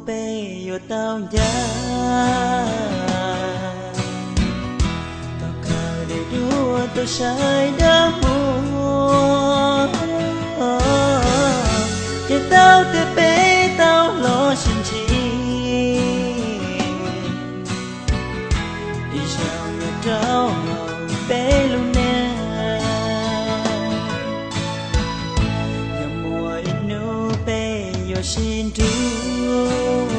peb yuav tau ncav, tau kawm dua tuaj saib dab hua, ces tau tias peb tau los sib ntsib. Ib zaug nyob rau peb lub neej, yog muaj ib hnub peb yuav sib nrug,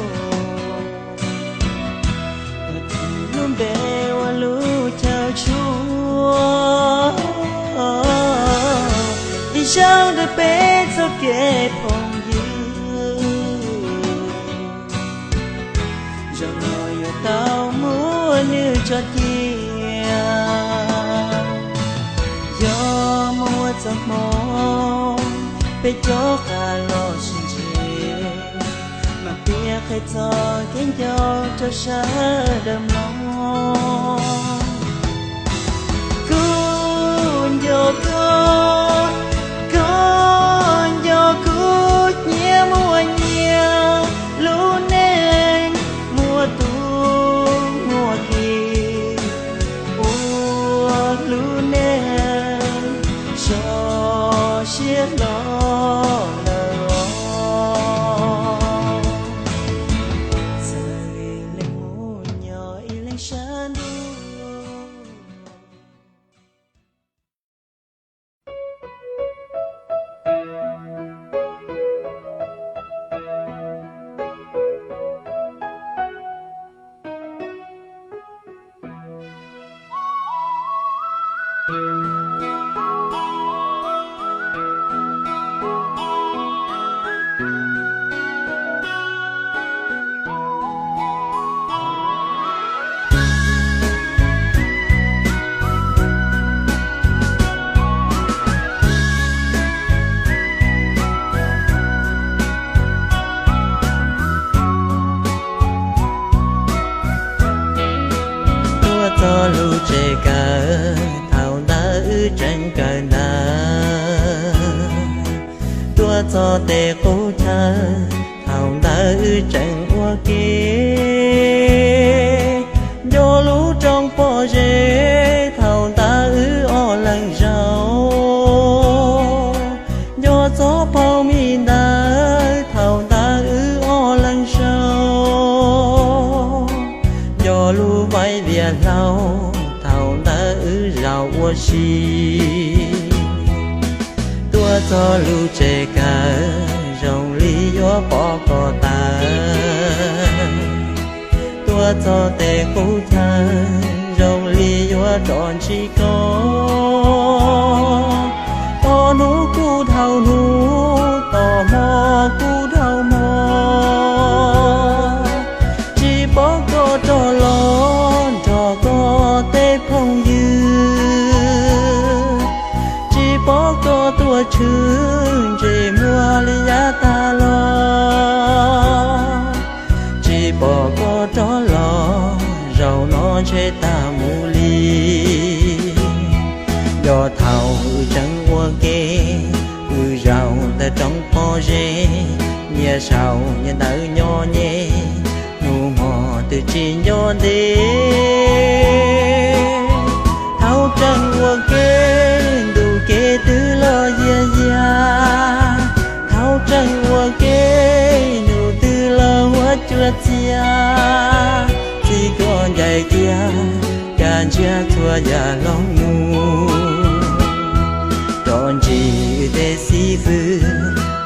tus lub npe ua lub chaw tshua, ib zaug nrog peb txoj kev phooj ywg. Zaum no yuav tau muab nws tso cia, yog muaj txoj hmoo peb cob qab los sib ntsib, mas piav qhia txog kev nco rau sawv daws mloog. Kuv nco koj, koj nco kuv, nyias muaj nyias lub neej, muaj tus muaj ki, ua lub neej sov siab hlo lawm os. Txawm leej mus nyob ib leeg sab ntuj. Tuaj txog lub tsev kawm, thaum ntawd wb tseem kawm ntawv. Tuaj txog tej qub chaw, thaum ntawd wb tseem ua ke. Nco lub rooj pob zeb, thaum ntawd wb ob leeg zaum. Nco txoj phau mi ntawd, thaum ntawd wb ob leeg zaum. Nco lub vaim viam hlau, thaum ntawd wb zaum ua si. Tuaj txog lub tsev kawm, zoo li yuav pom koj tawm. Tuaj txog tej qub chaw, zoo li yuav rov ntsib koj. Tog hnub kuj dhau hnub, tog hmo kuj dhau hmo. Tsis pom koj rov los nrog koj tej phooj ywg. Tsis pom koj tuaj tshwm ntsej muag li yav tag los. Tsis pom koj rov los, zaum no ntshe tag mus li. Yog thaum wb tseem ua ke, wb zaum ntawm rooj pob zeb, nyias saum nyias ntawv nyob nyem, hnub hmo twb tsis nco ntev. Thaum tseem ua ke, ntuj kev twb los yias yias. Thaum tseem ua ke, ntuj twb los huab cua txias. Txij koj ncaim kiag, cas ntsiag txhua yam los mus. Rov ntsib wb tej xib fwb,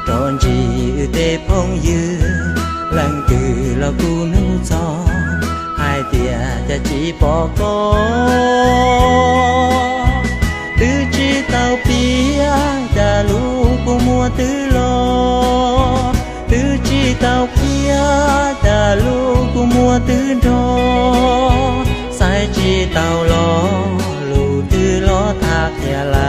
rov ntsib wb tej phooj ywg, leej twg los kuj hnov txog hais tias cas tsis pom koj. Twb tsis tau piav cas lub kua muag twb los, twb tsis tau qhia cas lub kua muag twb nrog, xaiv tsis tau los lus twb los tham qhia lawm.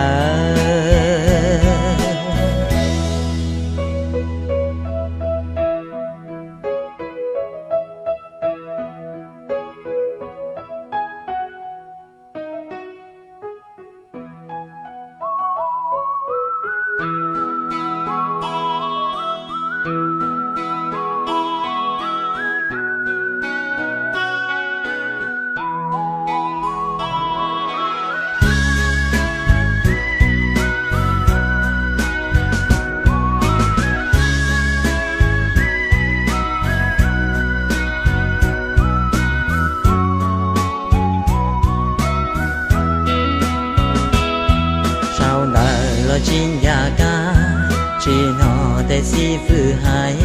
Xib fwb hais,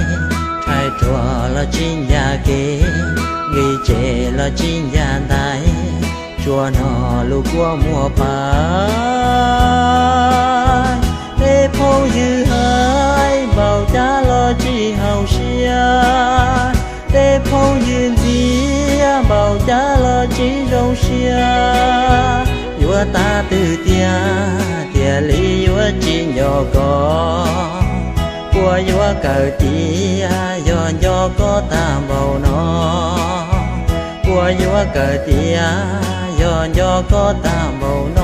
rhais ruam los tsis ncaj kev, nqis tsev los tsis ncaj ntais, tsuas hnov lus kua muag pais. Tej phooj ywg hais npaum cas los tsis haum siab, tej phooj ywg ntxias npaum cas los tsis zoo siab. Yuav tag twg tiag, thiaj li yuav tsis nco koj? Puas yuav kawm tiav yog nco koj tag npaum no? Puas yuav kawm tiav yog nco koj tag npaum no?